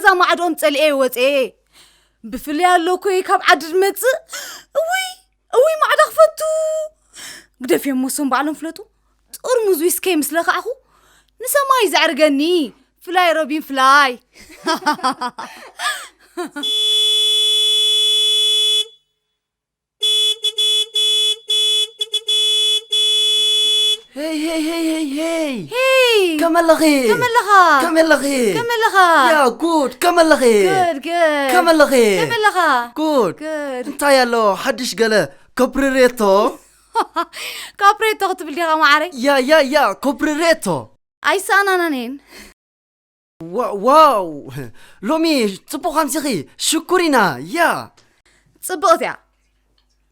እታ ማዕድኦም ጸሊኤ ወጽኤ። ብፍላይ ኣሎ እኮ ካብ ዓዲ ድመጽእ። እውይ፣ እውይ ማዕዳ ክፈቱ። ግደፍዮም፣ መሶም ባዕሎም ፍለጡ። ጥርሙዝ ዊስከይ ምስ ለካዕኹ ንሰማይ ዘዕርገኒ። ፍላይ ሮቢን ፍላይ። ሄይ ሄይ ሄይ ሄይ ሄይ ሄይ! ከመለኺ ከመለኻ? ከመለኺ ከመለኻ? ያ ጉድ ከመለኺ Good, good. ከመለኺ ከመለኻ? ጉድ Good. እንታይ ኣሎ ሓድሽ ገለ ኮፕሪሬቶ ካፕሬቶ ክትብል ዲኻ ማዓረይ? ያ ያ ያ ኮፕሪሬቶ ኣይሰኣናናኔን። ዋ- ዋው ሎሚ ጽቡቕ ኣምሲኺ ሽኩር ኢና ያ ጽብቕት እያ።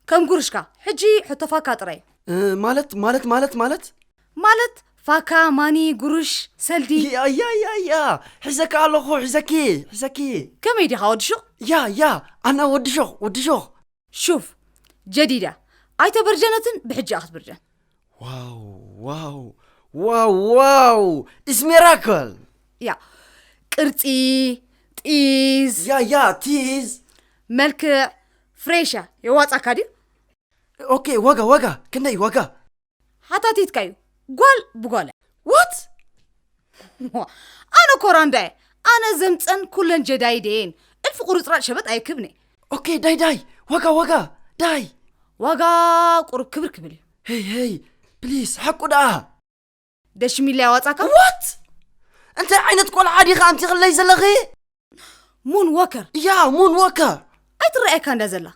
ከም ጉርሽካ። ሕጂ ሕቶ ፋካ ጥራይ። እ፣ ማለት ማለት ማለት ማለት ማለት ፋካ፣ ማኒ፣ ጉርሽ፣ ሰልዲ። ያ ያ ያ ያ ሒዘካ ኣለኹ ሒዘኪ ሒዘኪ ከመይ ዲኻ ወዲ ሹቕ? ያ ያ ኣና ወዲ ሾኽ ወዲ ሾኽ ሹፍ፣ ጀዲዳ ኣይተበርጀነትን ብሕጂ እያ ክትብርጀን። ዋው ዋው ዋው ዋው ኢስ ሚራክል ያ ቅርጺ፣ ጢዝ፣ ያ ያ ቲዝ መልክዕ፣ ፍሬሽ እያ። የዋጻካ ድዩ? ኦኬ ዋጋ ዋጋ ክንደይ ዋጋ ሓታቲትካ እዩ። ጓል ብጓል እያ። ዋት ኣነ ኮራንዳ እየ። ኣነ ዘምጸን ኩለን ጀዳይደየን። እልፊ ቁርጽራጭ ሸበጥ ኣይክብኒ። ኦኬ ዳይ ዳይ ዋጋ ዋጋ ዳይ ዋጋ ቁሩብ ክብር ክብል እዩ። ሄይ ሄይ ፕሊስ ሓቁ ደኣ ደሽሚላ የዋጻካ? ዋት እንታይ ዓይነት ቆልዓ ዲኻ ኣምቲኽለይ ዘለኺ ሙን ወከር ያ ሙን ወከር ኣይትረኣየካ እንዳ ዘላ።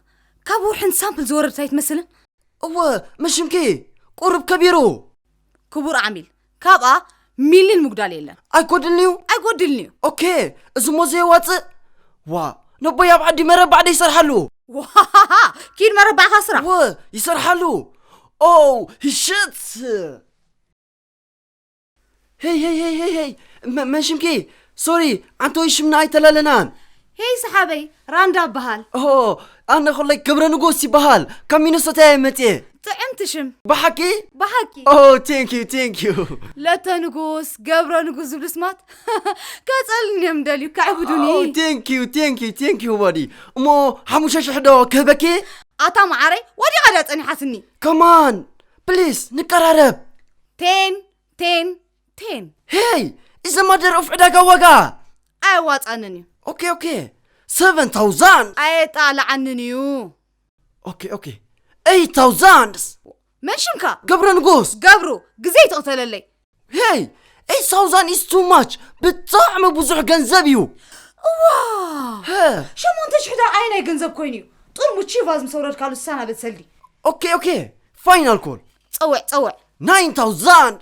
ካብ ውርሕን ሳምፕል ዝወረድት ኣይትመስልን። እወ መሽምኪ ቁሩብ ከቢሩ ክቡር ዓሚል፣ ካብኣ ሚሊን ምጉዳል የለን። ኣይጎድልንዩ ኣይጎድልንዩ። ኦኬ እዚ ሞ ዘየዋፅእ ዋ ነቦይ ኣብ ዓዲ መረባዕ ደ ይሰርሓሉ ዋሃሃሃ! ኪድ መረባዕካ ስራሕ። እወ ይሰርሓሉ ኦ ሂሽት ሄይ ሄይ ሄይ ሄይ ሄይ መ- መሽምኪ ሶሪ ዓንተወይ ሽምና ኣይተላለናን ሄይ ሰሓበይ፣ ራንዳ በሃል። ኦ ኣነ ኮለይ ገብረ ንጉስ ይበሃል ካብ ሚነሶታ እየ መፅየ ጥዕምቲ ሽም። ብሓቂ ብሓቂ። ኦ ቴንክ ዩ ቴንክ ዩ ለተ ንጉስ፣ ገብረ ንጉስ ዝብሉ ስማት ከጸልኒ እዮም ደልዩ ከዕብዱኒ። ቴንክ ዩ ቴንክ ዩ ቴንክ ዩ ባዲ እሞ ሓሙሽተ ሽሕ ዶ ክህበኪ ኣታ መዓረይ፣ ወዲቓ ድያ ጸኒሓትኒ። ከማን ፕሊስ ንቀራረብ ቴን ቴን ቴን። ሄይ ኢዘ ማደር ኦፍ ዕዳጋ ዋጋ ኣየዋጻንን እዩ። ኦኬ ኦኬ ሰቨን ታውዛንድ ኣየጣልዓንን እዩ። ኦኬ ኦኬ ኤይት ታውዛንድ መን ሽምካ? ገብረ ንጉስ ገብሩ፣ ግዜ ትቕተለለይ። ሄይ ኤይት ታውዛንድ ኢስ ቱ ማች ብጣዕሚ ብዙሕ ገንዘብ እዩ እዋ፣ ሀ ሸሞንተ ሽሕ ዶ ኣየናይ ገንዘብ ኮይኑ እዩ? ጥርሙዝ ቺቫዝ ምስ ኣውረድካሉ ዝሰናበት ሰልዲ። ኦኬ ኦኬ ፋይናል ኮል ጸውዕ ጸውዕ። ናይን ታውዛንድ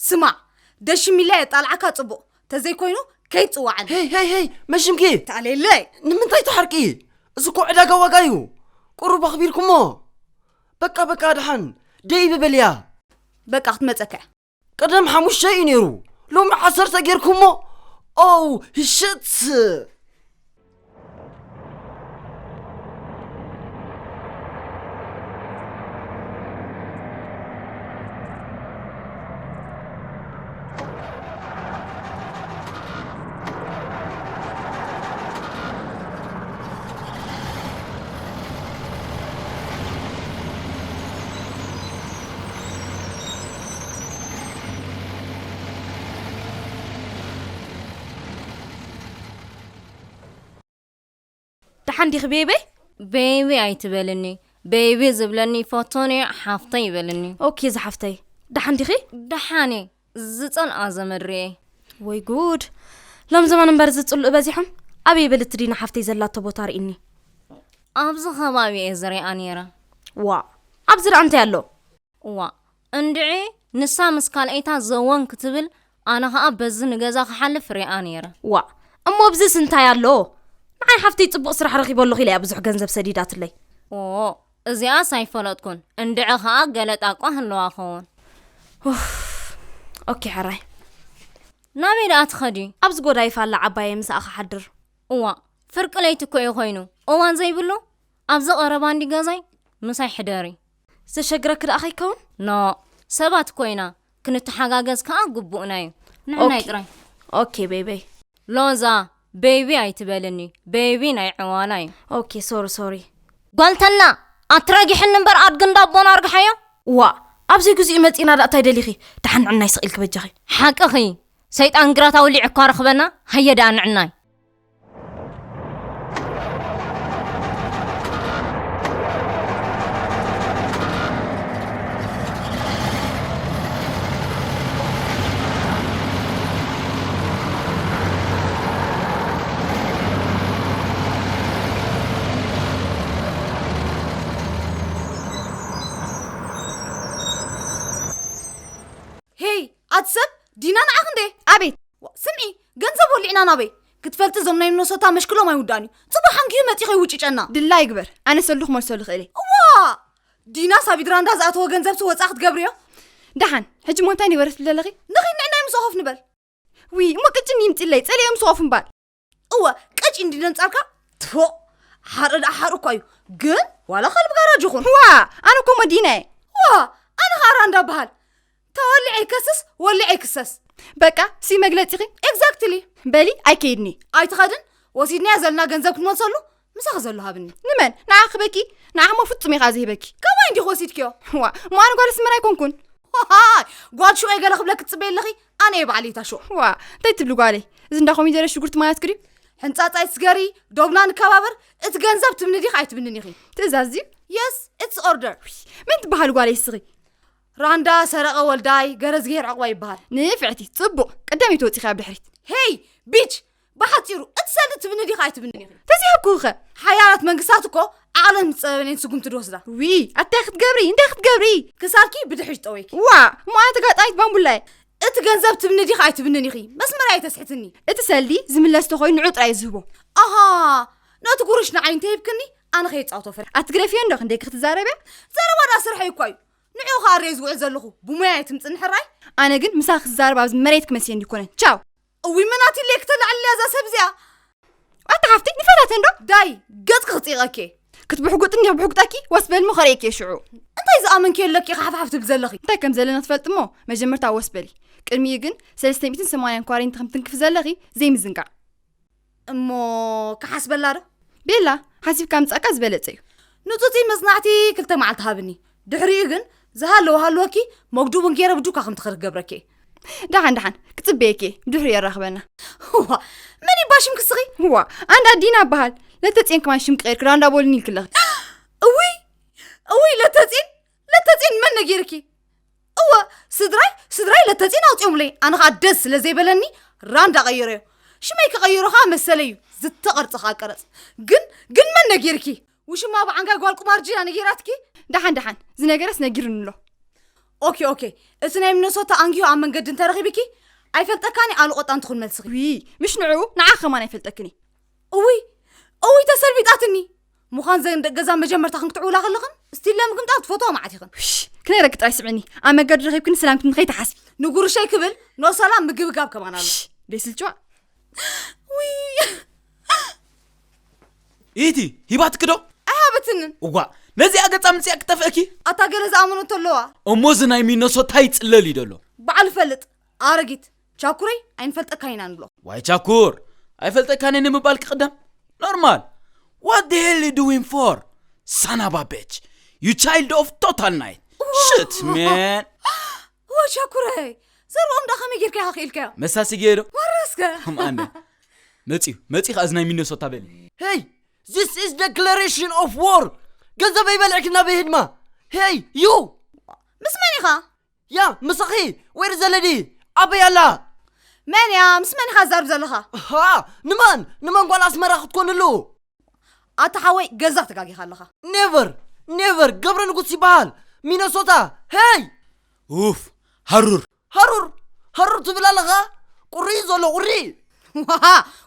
ስማዕ፣ ደሽሚላ የጣልዓካ ጽቡቕ፣ ተዘይኮይኑ ከይትጽዋዓኒ። ሄይ ሄይ ሄይ መሽምኪ ተኣልየለይ። ንምንታይ ትሓርቂ እዚ እኮ ዕዳጋ ዋጋ እዩ ቁሩብ ኣኽቢርኩሞ በቃ በቃ ድሓን ደይ ብበልያ በቃ ክትመጸካ እያ። ቀደም ሓሙሽተ እዩ ነይሩ ሎሚ ዓሰርተ ጌርኩሞ ኦው ህሽት ደሓን ዲኺ ቤበይ? ቤቢ ኣይትበልኒ። ቤቢ ዝብለኒ ይፈቶን እዩ ሓፍተይ ይበልኒ። ኦኬ ዝሓፍተይ፣ ደሓን ዲኺ? ደሓን እየ። ዝጸልኣ ዘመድ ርኤ። ወይ ጉድ! ሎም ዘመን እምበር ዝጽልኡ በዚሖም። ኣበይ በልቲ ዲና ሓፍተይ ዘላቶ ቦታ ርኢኒ። ኣብዚ ከባቢ እየ ዝሪኣ ነይረ። ዋ፣ ኣብዚ ደኣ እንታይ ኣሎ? እዋ እንድዒ ንሳ ምስ ካልኣይታ ዘወን ክትብል ኣነ ኸኣ በዚ ንገዛ ክሓልፍ ሪኣ ነይረ። ዋ፣ እሞ ኣብዚስ እንታይ ኣሎ? ንዓይ ሓፍተይ ጽቡቕ ስራሕ ረኺበ ኣለኹ ኢለ እያ ብዙሕ ገንዘብ ሰዲዳትለይ። ኦ፣ እዚኣስ ኣይፈለጥኩን። እንድዒ ኸኣ ገለ ጣቋ ህልዋ ኸውን። ኦኬ፣ ሕራይ። ናበይ ደኣ ትኸዲ? ኣብዚ ጎዳይፍ ኣላ ዓባየ ምሳኣ ክሓድር። እዋ፣ ፍርቂ ለይቲ እኮ እዩ ኾይኑ። እዋን ዘይብሉ ኣብዚ ቀረባ እንዲ ገዛይ ምሳይ ሕደሪ። ዘሸግረኪ ደኣ ከይከውን? ኖ፣ ሰባት ኮይና ክንተሓጋገዝ ከኣ ግቡእና እዩ። ንዕናይ ኦኬ። ጥራይ። ኦኬ ቤበይ። ሎዛ፣ ቤቢ ኣይትበልኒ። ቤቢ ናይ ዕዋላ እዩ። ኦኬ፣ ሶሪ፣ ሶሪ። ጓልተና፣ ኣትረጊሕኒ እምበር ኣድጊ እንዳቦና ኣርግሓዮ። ዋ፣ ኣብ ዘይግዚኡ መጺና ደኣ እንታይ ደሊኺ? ደሓን ንዕናይ ስቕ ኢልኪ በጃኺ። ሓቅኺ። ሰይጣን ግራት ኣውሊዑ እኳ ረኽበና። ሃየ ደኣ ንዕናይ። ሄይ፣ ኣቲ ሰብ፣ ዲና ንዓኽ እንዴ? ኣቤት። ዋ፣ ስምዒ፣ ገንዘብ ወሊዕና ናበይ? ክትፈልጢ እዞም ናይ ሚነሶታ መሽክሎም ኣይውዳእን እዩ። ጽቡቕ ሓንጊዩ መጺኹ ይውጭጨና። ድላ ይግበር፣ ኣነ ሰሉ ክመልሰሉ ክእል እየ። እዋ፣ ዲና ሳቢድራ እንዳ ዝኣተወ ገንዘብ ሲ ወጻ ክትገብርዮ? ደሓን፣ ሕጂ እሞ እንታይ ንበረት ትብሊ ኣለኺ? ንኺድ ንዕናይ ምስ ኮፍ ንበል። ዊ፣ እሞ ቅጭን ይምጽለይ፣ ጸሊኦም ምስ ኮፍ እምባል። እወ፣ ቀጭ እንዲ ነንጻርካ? ትፎ፣ ሓርኢ ደኣ ሓርኢ እኳ እዩ። ግን ዋላ ከልቢ ጋራጅ ይኹን። ዋ፣ ኣነ እኮ መዲና እየ። ዋ፣ ኣነ ኸኣ ራንዳ እበሃል። ተወሊዐ ይከስስ፣ ወሊዐ ይክሰስ። በቃ፣ ሲ መግለጺኺ? ኤግዛክትሊ። በሊ፣ ኣይከይድኒ። ኣይትኸድን፣ ወሲድናዮ ዘለና ገንዘብ ክትመልሰሉ፣ ምሳኺ ዘሎ ሃብኒ። ንመን? ንዓኺ በኪ? ንዓኺ እሞ ፍጹም እየ ዘይህበኪ። ካባይ እንዲኺ ወሲድክዮ? ዋ፣ እሞ ኣነ ጓል ኣስመራ ኣይኮንኩን። ዋይ፣ ጓል ሹቕ እየ ገለ ክብለኪ ትጽበዪ ኣለኺ? ኣነ እየ ባዕለይ እታ ሹቕ። ዋ፣ እንታይ ትብሊ ጓለይ? እዚ እንዳ ኮሚደረ ሽጉርቲ ማያት ክድዩ? ሕንጻጻይ ትስገሪ፣ ዶብና ንከባበር፣ እቲ ገንዘብ ትብኒ ዲኺ ኣይትብንን ኢኺ? ትእዛዝ ድዩ? የስ፣ ኢትስ ኦርደር። መን ትበሃሊ ጓለይ እስኺ? ራንዳ ሰረቐ ወልዳይ ገረዝግሄር ዕቑባ ይበሃል። ንፍዕቲ፣ ጽቡቕ። ቀዳመይቲ ወጺኺ ኣብ ድሕሪት። ሄይ፣ ቢች! ብሓጺሩ፣ እቲ ሰልዲ ትብኒ ዲኻ ኣይትብንን ኢኺ? ተዚሃብኩኺ ኸ? ሓያላት መንግስታት እኮ ዓቕለን ዝጸበበን እየን ስጉምቲ ዝወስዳ። ዊ፣ ኣታይ ክትገብሪ? እንታይ ክትገብሪ? ክሳድኪ ብድሕሪት ጠወይኪ። ዋ፣ እሞ ኣነ ተጋጣሚት ባምቡላ እየ። እቲ ገንዘብ ትብኒ ዲኻ ኣይትብንን ኢኺ? መስመር ኣይተስሕትኒ። እቲ ሰልዲ ዝምለስ ተኾይኑ ንዑ ጥራይ ዝህቦ። ኣሃ፣ ነቲ ጉርሽ ንዓይ እንተሂብክኒ፣ ኣነ ከይጻወቶ ፈል-፣ ኣትግደፍዮ እንዶ ክንደይ ክትዛረብያ? ዘረባ ደኣ ስርሐይ እኳ እዩ። ንዑ ከኣ ርእየ ዝውዕል ዘለኹ፣ ብሞያ ኣይትምጽኒ ሕራይ? ኣነ ግን ምሳኺ ክዛረብ ኣብዚ መሬት ክመሲየኒ ይኮነን። ቻው። እውይ፣ መናት ኢለ ክተላዕልያ እዛ ሰብ እዚኣ። ኣታ ሓፍተይ፣ ንፈላተ እንዶ? ዳይ፣ ገጽኪ ክጽይቐኪ። ክትብሕጉጥኒ ብሕጉጠኪ፣ ወስ በልሞ ከርእየኪ እየ ሽዑ። እንታይ ዝኣመንኪ ኣለኪ ኢኺ ሓፍሓፍ ትብል ዘለኺ? እንታይ ከም ዘለና ትፈልጢ እሞ፣ መጀመርታ ወስ በሊ። ቅድሚኡ ግን ሰለስተ ሚእትን ሰማንያን ኳሬንቲ ከም ትንክፊ ዘለኺ ዘይምዝንጋዕ። እሞ ክሓስበላ ዶ? ቤላ፣ ሓሲብካ ምጻእካ ዝበለጸ እዩ። ንጹጺ መጽናዕቲ ክልተ መዓልቲ ሃብኒ። ድሕሪኡ ግን ዝሃለወ ሃለወኪ መጉድቡን ገይረ ብዱካ ከም ትኸሪ ክገብረኪ እየ። ደሓን፣ ደሓን፣ ክጽበየኪ እየ። ብድሕሪኡ የራኽበና። ዋ፣ መን ይባ ሽምኪ እስኺ? ዋ፣ ኣንዳ ዲና እበሃል። ለተጽየን ከማን ሽምኪ ቀይርኪ ራንዳ ቦልኒ ኢልኪ ኣለኺ። እውይ፣ እውይ፣ ለተጽየን፣ ለተጽየን መን ነጊርኪ? እወ፣ ስድራይ፣ ስድራይ ለተጺን ኣውጺኦምለይ። ኣነ ኸኣ ደስ ስለ ዘይበለኒ ራንዳ ቀይረዮ። ሽመይ ክቐይሮ ኸኣ መሰለይ እዩ። ዝተቐርጸ ኸኣ ቀረጽ። ግን፣ ግን መን ነጊርኪ? ውሽማ ብዓንጋይ ጓል ቁማር ጂና ነጊራትኪ? ደሓን፣ ደሓን፣ ዝነገረስ ነጊሩኒ ኣሎ። ኦኬ፣ ኦኬ። እቲ ናይ ሚነሶታ ኣንጊሆ ኣብ መንገዲ እንተረኺብኪ፣ ኣይፈልጠካን እየ፣ ኣሉ ቆጣ እንትኹን መልስኺ። ዊ፣ ምሽ ንዕኡ፣ ንዓ ኸማን ኣይፈልጠክን እየ። እውይ፣ እውይ፣ ተሰልቢጣትኒ። ምዃን ዘን ደቂ ገዛ መጀመርታ ክንክትዕውላ ከለኽን፣ ስቲል ለምግምጣል ትፈትዋ መዓት ኢኽን። ውሽ፣ ክነግረኪ ጥራይ ስምዕኒ። ኣብ መገዲ ረኺብክኒ ሰላም ክንዲ ከይትሓስቢ። ንጉርሸይ ክብል፣ ኖ ሰላም ምግብጋብ ከማን ኣሎ። ሽሽ፣ ደይ ስልችዋ። ውይ። ኢቲ፣ ሂባትኪ ዶ? ኣይሃበትንን። እዋ፣ ነዚኣ ገጻ ምጽያ ክጠፍእኪ? ኣታ ገለ ዝኣመነቶ ኣለዋ። እሞ እዚ ናይ ሚነሶታ ይጽለል እዩ ደሎ። ባዕሉ ፈልጥ። ኣረጊት፣ ቻኩረይ ኣይንፈልጠካን ኢና ንብሎ። ዋይ ቻኩር፣ ኣይፈልጠካን እየ ንምባል ክቕደም? ኖርማል። What the hell you doing for? Son of a bitch. You child of total night. Shit, man. ዋ ቻኩረይ፣ ዘርኦም ዳ ከመይ ጌርካ ኢኻ ክኢልካዮ? መሳሲ ገይሩ። ወረስከ። ማነ። መጺኡ፣ መጺኡ ከኣ እዚ ናይ ሚነሶታ በሊ። Hey, this is declaration of war. ገንዘበይ በልዕኪ ናበይ ህድማ? Hey, you. ምስ መን ኢኻ? ያ፣ ምሳኺ፣ ወይሪ ዘለዲ፣ ኣበይ ኣላ? መን እያ? ምስ መን ኢኻ ትዛርብ ዘለኻ? ሃ፣ ንማን? ንማን ጓል ኣስመራ ክትኮንሉ? ኣታ ሓወይ፣ ገዛ ተጋጊኻ ኣለኻ። ኔቨር፣ ኔቨር፣ ገብረ ንጉስ ይበሃል። ሚነሶታ፣ ሄይ! ኡፍ፣ ሃሩር። ሃሩር፣ ሃሩር ትብል ኣለኻ? ቁሪ እዩ ዘሎ፣ ቁሪ። ዋሃ፣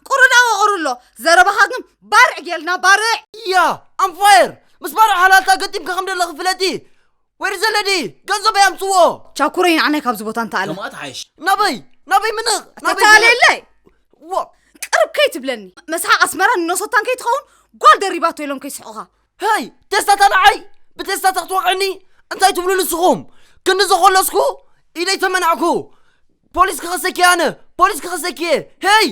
ቁሪ ደኣ ቁሪ ኣሎ። ዘረባኻ ግን ባርዕ ጌልና፣ ባርዕ። ያ፣ ኣም ፋየር። ምስ ባርዕ ሃላልታ ገጢምካ ከም ዘለኺ ፍለጢ። ወይሪ ዘለዲ፣ ገንዘበይ ኣምጽዎ። ቻኩረይ ንዓናይ ካብዚ ቦታ እንተኣለ። ከምኣ ትሓይሽ። ናበይ? ናበይ ምንቕ? ናበይ ምንቕ? ተታለየለይ። ዎ። ቅርብ ከይትብለኒ። መስሓቕ ኣስመራን ሚነሶታን ከይትኸውን ጓል ደሪባቶ ኢሎም ከይስሕቑኻ። ሄይ፣ ቴስታታ ንዓይ ብቴስታታ ክትወቕዕኒ? እንታይ ትብሉ ንስኹም? ክንዲ ዘኾለስኩ ኢደይ ተመናዕኩ። ፖሊስ ክኸሰኪ ኣነ! ፖሊስ ክኸሰኪ እየ! ሄይ!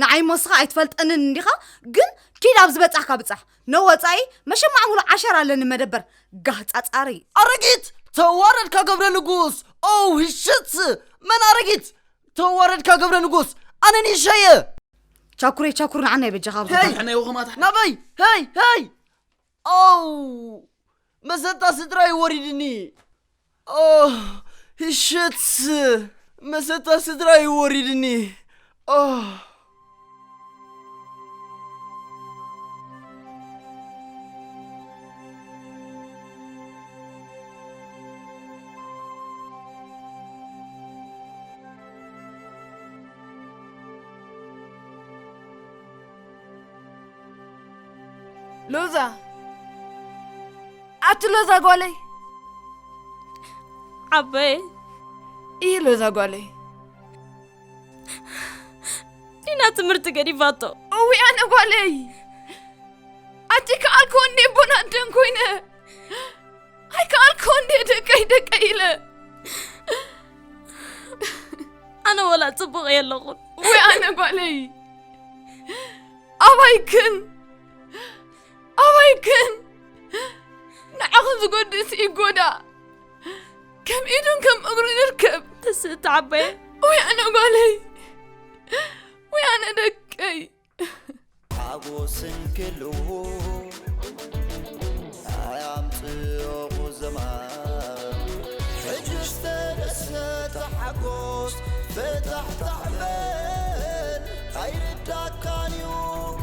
ንዓይ ሞስኻ ኣይትፈልጠንን እንዲኻ? ግን ኪድ ኣብ ዝበጻሕካ ብጻሕ። ነወጻኢ መሸማዕ ሙሉ ዓሸር ኣለኒ መደበር። ጋህ ጻጻሪ። ኣረጊት! ተዋረድካ ገብረ ንጉስ! ኦ፣ ህሽት! መን ኣረጊት? ተዋረድካ ገብረ ንጉስ! ኣነ ንእሸየ! ቻኩረይ፣ ቻኩር ንዓና ይበጃኻ ኣብ ሄይ! ናበይ? ሄይ! ሄይ! ኦ! መሰጣ ስድራይ ወሪድኒ! ኦ! ህሽት! መሰጣ ስድራይ ወሪድኒ! ኦ! ሎዛ! ኣቲ ሎዛ ጓለይ! ዓበየ! እይ ሎዛ ጓለይ! ዲና ትምህርቲ ገዲፋቶ? እዊ ኣነ ጓለይ! ኣቲ ከኣልኮ እንዴ ቦና እንደን ኮይነ! ኣይከኣልኮ እንዴ ደቀይ ደቀይ ኢለ! ኣነ ወላ ጽቡቕ እየ ኣለኹን። ወይ ኣነ ጓለይ! ኣባይክን! ኣባይክን! ንዓኹም ዝጎድእስ ይጎዳ! ከም ኢዱን ከም እግሩን ይርከብ! ትስእቲ ዓበየ! ወይ ኣነ ጓለይ! ወይ ኣነ ደቀይ! ሓጎስን ክልዎ ኣያምጽኦ ቁዘማ። ሕጅስ ተደሰት ተሓጎስ፣ ፍታሕታሕ በል፣ ኣይርዳካን እዩ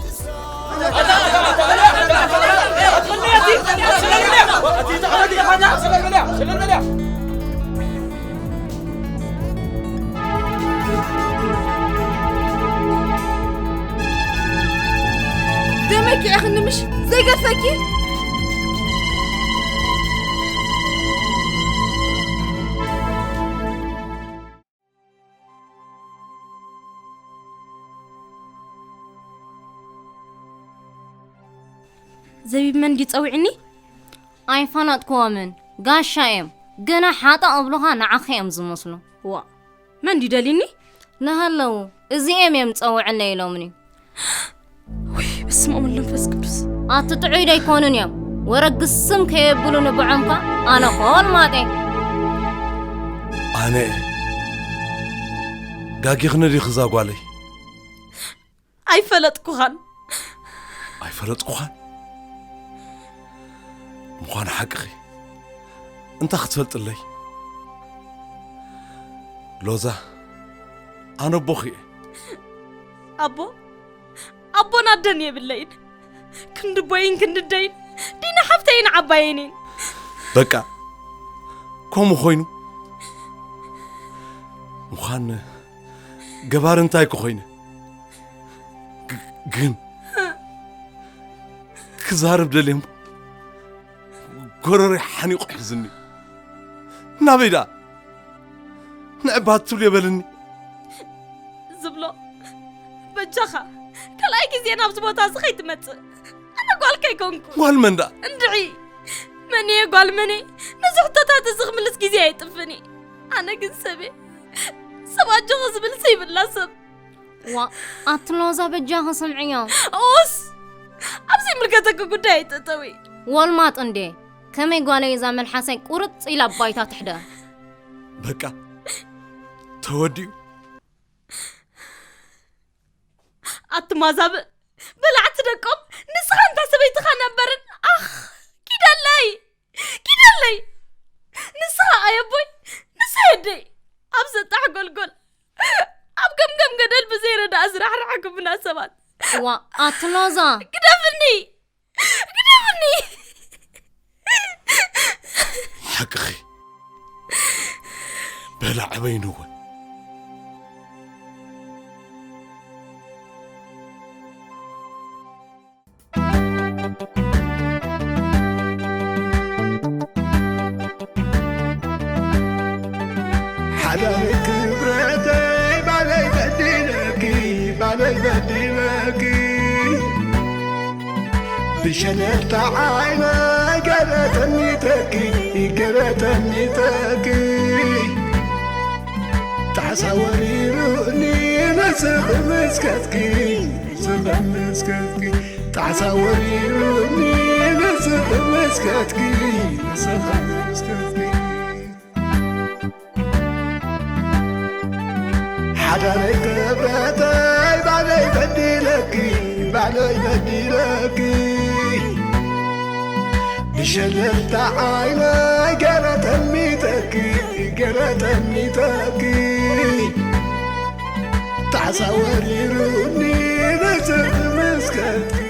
ክሳብ። ደመኪ ኢኽኒ ምሽ ዘይገድፈኪ? ዘቢብ መን ድዩ ጸዊዕኒ? ኣይፈለጥክዎምን። ጋሻ እዮም። ገና ሓጠ እብሉኻ ንዓኺ እዮም ዝመስሉ። ዋ፣ መን ድዩ ደልዩኒ? ንሃለዉ፣ እዚኦም እዮም ጸውዕለይ ኢሎምኒ። ውይ፣ በስመ ኣብ ወወልድ ወመንፈስ ቅዱስ። ኣቲ ጥዑይ ዶ ኣይኮኑን እዮም? ወረ ግስም ከየብሉ ንብዖምካ፣ ኣነ ኾልማጤ። ኣነ ጋጊኽኒ ዲኺ እዛ ጓለይ? ኣይፈለጥኩኻን። ኣይፈለጥኩኻን? ምዃኑ ሓቅኺ። እንታይ ክትፈልጥለይ? ሎዛ፣ ኣነ ኣቦኺ እየ። ኣቦ? ኣቦን ኣደን የብለይን። ክንዲ ኣቦይን ክንዲ ኣደይን ዲና ሓፍተይን ዓባየይን እየን። በቃ፣ ከምኡ ኾይኑ። ምዃን ገባሪ እንታይ ክኾይነ? ግ-፣ ግን ክዛረብ ደልየ እሞ ጎረሮይ ሓኒቑ ሒዝኒ። ናበይ ደኣ? ንዕባ ትብልዮ በልኒ። ዝብሎ፣ በጃኻ ካልኣይ ግዜ ናብዚ ቦታ እዚ ከይትመጽእ። ኣነ ጓልካ ኣይኮንኩ። ጓል መን ደኣ? እንድዒ፣ መን እየ ጓል መን እየ? ነዚ ሕቶታት እዚ ክምልስ ግዜ ኣይጥፍን እየ። ኣነ ግን ሰብ እየ። ሰብ ኣጆኺ ዝብል ዘይብላ ሰብ። ዋ፣ ኣቲ ሎዛ በጃኺ ስምዕዮ። ኦስ! ኣብ ዘይምልከተኪ ጉዳይ ኣይትእተዊ። ወልማጥ እንዴ፣ ከመይ ጓለይ እዛ መልሓሰይ ቁርጽ ኢላ ኣብ ባይታ ትሕደ። በቃ፣ ተወዲኡ። ኣቲ ማዛብእ፣ በላዕቲ ደቆም፣ ንስኻ እንታ ሰበይትኻ ነበርን። ኣኽ፣ ኪደለይ! ኪደለይ! ንስኻ ኣየቦይ፣ ንሳ የደይ። ኣብ ዘጣሕ ጎልጎል፣ ኣብ ገምገም ገደል ብዘይረዳእ ዝራሕራሕኩምና ሰባት። ዋ፣ ኣቲ ሎዛ! ግደፍኒ! ግደፍኒ! ሓቅኺ። በላ ዕበይንወ። ሓዳሪ ክብረተይ ባለይ በዲለኪ፣ ባለይ በዲለኪ። ብሸለልታ ዓይነይ ገለ ተሚተኪ፣ ገለ ተሚተኪ። ጣዕሳ ወሪሩኒ ንስኺ መስከትኪ፣ ንስኺ መስከትኪ። ጣዕሳ ወሪሩኒ ንስኺ መስከትኪ፣ ንስኺ መስከትኪ። ሓዳረይ ክብረተይ ባዕለይ በዲለኪ፣ ባዕለይ በዲለኪ። ብሸለልታ ዓይነይ ገረ ተሚተኪ፣ ገረ ተሚተኪ። ጣዕሳ ወሪሩኒ ንስኺ መስከትኪ፣